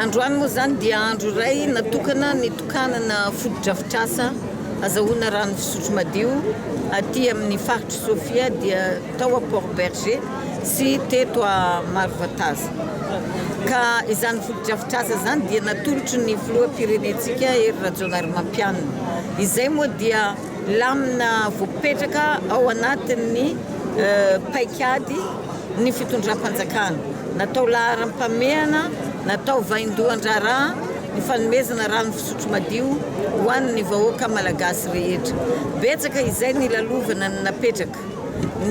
Androany moa izany dia andro iray natokana nitokanana fotodrafitrasa azahoana rano fisotro madio aty amin'ny faritr'i Sofia dia tao a Port Bergé sy teto a Marovataza. Ka izany fotodrafitrasa izany dia natolotry ny filoham-pirenentsika Hery Rajaonarimampianina. Izay moa dia lamina voapetraka ao anatin'ny paikady ny fitondram-panjakana. Natao laharam-pahamehana, natao vaindohan-draharaha ny fanomezana rano fisotro madio ho an'ny vahoaka malagasy rehetra. Betsaka izay nilalovana ny napetraka,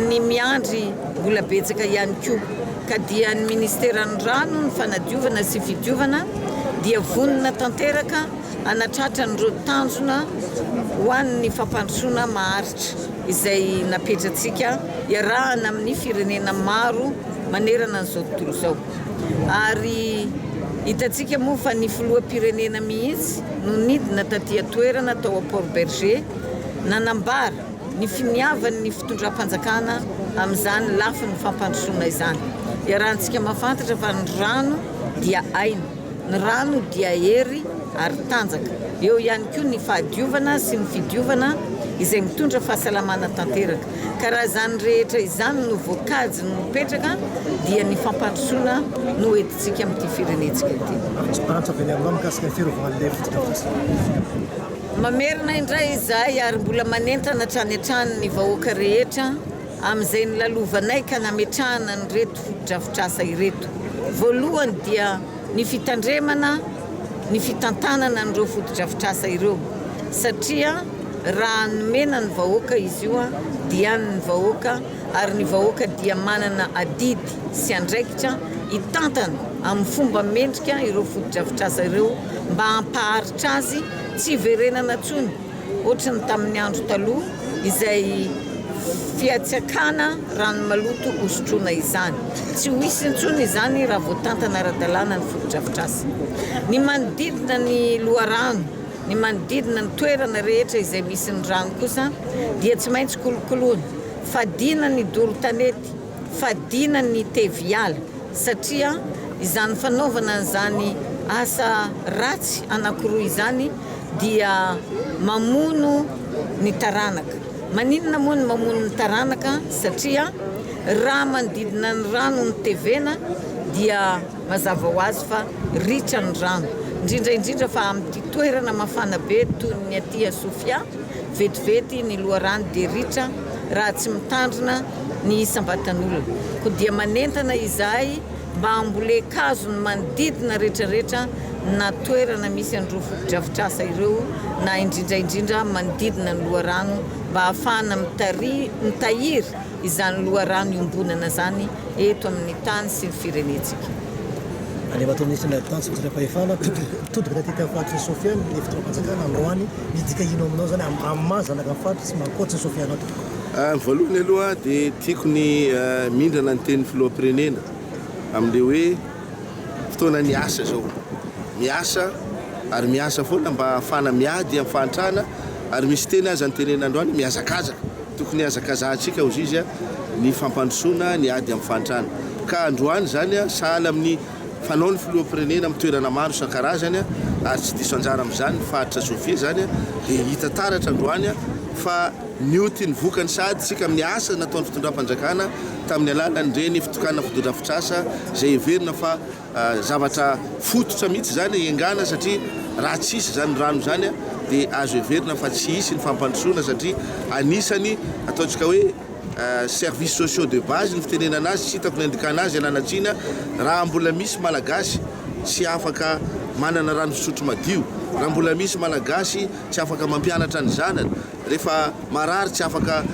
ny miandry mbola betsaka ihany koa. Ka dia ny ministeran'ny rano, ny fanadiovana sy fidiovana dia vonona tanteraka hanatratra an'ireo tanjona ho an'ny fampandrosoana maharitra izay napetratsika iarahana amin'ny firenena maro manerana an'izao tontolo izao. Ary hitantsika moa fa ny filoham-pirenena mihitsy no nidina taty an-toerana tao Port Bergé nanambara ny finiavan'ny fitondram-panjakana amin'izany lafiny fampandrosoana izany. Iarahantsika mahafantatra fa ny rano dia aina. Ny rano dia hery ary tanjaka. Eo ihany koa ny fahadiovana sy ny fidiovana izay mitondra fahasalamana tanteraka. Ka raha izany rehetra izany no voakajy no mipetraka dia ny fampandrosoana no entintsika amin'ity firenentsika ity. Antso avy any aminao mikasika ny fiarovana an'ilay fotodrafitrasa. Mamerina indray izahay ary mbola manentana hatrany hatrany ny vahoaka rehetra amin'izay nolalovanay ka nametrahana an'ireto fotodrafitrasa ireto. Voalohany dia ny fitandremana ny fitantanana an'ireo fotodrafitrasa ireo satria raha nomena ny vahoaka izy io dia an'ny vahoaka ary ny vahoaka dia manana adidy sy andraikitra hitantana amin'ny fomba mendrika ireo fotodrafitrasa ireo mba hampaharitra azy tsy hiverenana intsony Ohatry ny tamin'ny andro taloha izay fiatsiakana rano maloto hosotroina izany. Tsy ho hisy intsony izany raha voatantana ara-dalàna ny fotodrafitrasa. Ny manodidina ny loharano, ny manodidina ny toerana rehetra izay misy ny rano kosa dia tsy maintsy kolokoloina. Fadiana ny doro tanety, fadiana ny teviala satria izany fanaovana an'izany asa ratsy anankiroa izany dia mamono ny taranaka. Maninona moa no mamono ny taranaka? Satria raha manodidina ny rano ny tevena dia mazava ho azy fa ritra ny rano. Indrindra indrindra fa amin'ity toerana mafana be toy ny aty Sofia, vetivety ny loharano dia ritra raha tsy mitandrina ny isam-batan'olona. Koa dia manentana izahay mba hambolen-kazo ny manodidina retraretra na toerana misy an'ireo fotodrafitrasa ireo na indrindra indrindra manodidina ny loharano mba hahafahana mitahiry izany loharano iombonana izany eto amin'ny tany sy ny firenentsika. Andriamatoa Minisitry ny Ady sy Fitondram-pahefana, Nitodika taty tamin'ny faritr'i Sofia ny fitondram-panjakana androany, midika ino aminao izany amin'ny maha zanaka ny faritra sy maha coach ny Sofia anao tompoko? Ny voalohany aloha dia tiako ny mindrana ny tenin'ny filoham-pirenena amin'ilay hoe fotoanan'ny asa izao. Miasa ary miasa foana mba hahafahana miady amin'ny fahantrana ary misy teny aza nitenenina androany hoe mihazakazaka. Tokony hihazakazahantsika hozy izy ny fampandrosoana ny ady amin'ny fahantrana. Ka androany izany sahala amin'ny fanaon'ny filoham-pirenena amin'ny toerana maro isan-karazany ary tsy diso anjara amin'izany ny faritra Sofia izany dia hita taratra androany fa nioty ny vokany sahady isika amin'ny asa nataon'ny fitondram-panjakana tamin'ny alalan'ireny fitokanana fotodrafitrasa izay heverina fa zavatra fototra mihitsy izany iangana satria raha tsy hisy izany rano izany dia azo heverina fa tsy hisy ny fampandrosoana satria anisany ataontsika hoe services sociaux de base ny fitenenana azy, tsy hitako ny andikana azy ialana tsiny raha mbola misy malagasy tsy afaka manana rano fisotro madio, raha mbola misy malagasy tsy afaka mampianatra ny zanany, rehefa marary tsy afaka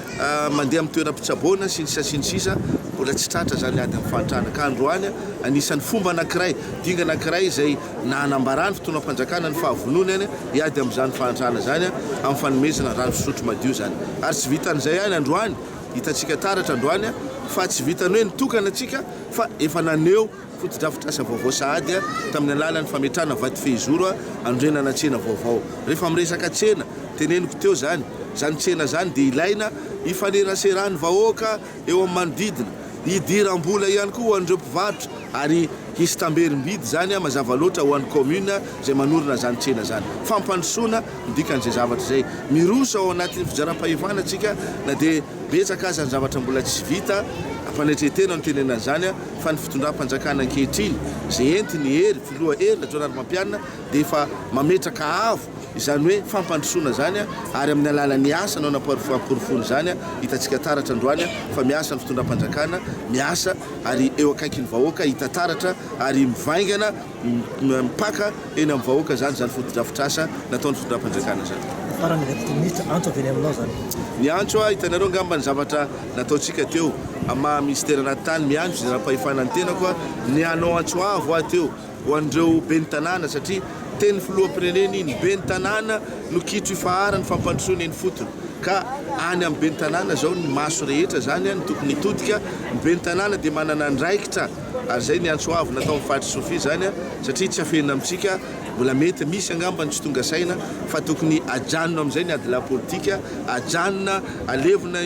mandeha amin'ny toeram-pitsaboana sy ny sisa sy ny sisa, mbola tsy tratra izany ady amin'ny fahantrana ka androany anisan'ny fomba anankiray, dingana anankiray izay nanambarany fitondram-panjakana ny fahavononany hiady amin'izany fahantrana izany amin'ny fanomezana rano fisotro madio izany. Ary tsy vitan'izay ihany androany, hitantsika taratra androany fa tsy vitan'ny hoe nitokana tsika fa efa naneho fotodrafitrasa vaovao sahady tamin'ny alalan'ny fametrahana vato fehizoro hanorenana tsena vaovao. Rehefa miresaka tsena, teneniko teo izany, izany tsena izany dia ilaina hifaneraseran'ny vahoaka eo amin'ny manodidina, hidiram-bola ihany koa ho an'ireo mpivarotra ary. Hisy tamberim-bidy izany mazava loatra ho an'ny commune izay manorina izany tsena izany. Fampandrosoana ny dikan'izay zavatra izay. Miroso ao anatin'ny fijaram-pahefana isika na dia betsaka aza ny zavatra mbola tsy vita, ampanetren-tena no itenenana izany fa ny fitondram-panjakana ankehitriny izay entin'i Hery, filoha Hery Rajaonarimampianina dia efa mametraka avo izany hoe fampandrosoana izany ary amin'ny alalan'ny asa no anaporofoana izany. Hitantsika taratra androany fa miasa ny fitondram-panjakana, miasa ary eo akaikin'ny vahoaka, hita taratra ary mivaingana mipaka eny amin'ny vahoaka izany izany fotodrafitrasa nataon'ny fitondram-panjakana izany. Farany Andriamatoa Minisitra, antso avy any aminao izany. Ny antso, hitanareo angamba ny zavatra nataontsika teo amin'ny maha minisitera anaty tany, miantso izay raha-pahefana ny tenako, ny hanao antso avo aho teo ho an'ireo ben'ny tanàna satria tenin'ny filoham-pirenena iny, ben'ny tanàna no kitro ifaharan'ny fampandrosoana eny ifotony ka any amin'ny ben'ny tanàna izao ny maso rehetra izany no tokony hitodika, ny ben'ny tanàna dia manana andraikitra ary izay ny antso avo natao amin'ny faritr'i Sofia izany satria tsy afenina amintsika mbola mety misy angamba ny tsy tonga saina fa tokony ajanona amin'izay ny adilahy politika, ajanona alevina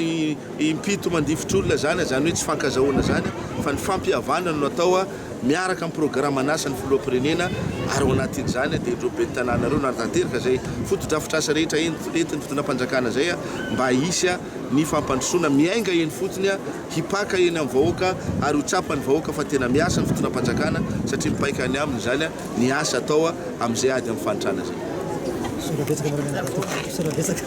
impito mandifotr'olona izany, izany hoe tsy fankazahoana izany fa ny fampihavanana no atao. Miaraka amin'ny programan'asan'ny Filoham-pirenena ary ao anatin'izany dia ireo ben'ny tanàna ireo nanatanteraka izay fotodrafitrasa rehetra entin'ny fitondram-panjakana izay mba hisy ny fampandrosoana miainga eny fotony, hipaka eny amin'ny vahoaka ary ho tsapan'ny vahoaka fa tena miasa ny fitondram-panjakana satria mipaika any aminy izany ny asa atao amin'izay ady amin'ny fahantrana izay. Misaotra betsaka anareo mianadahy tompoko. Misaotra betsaka.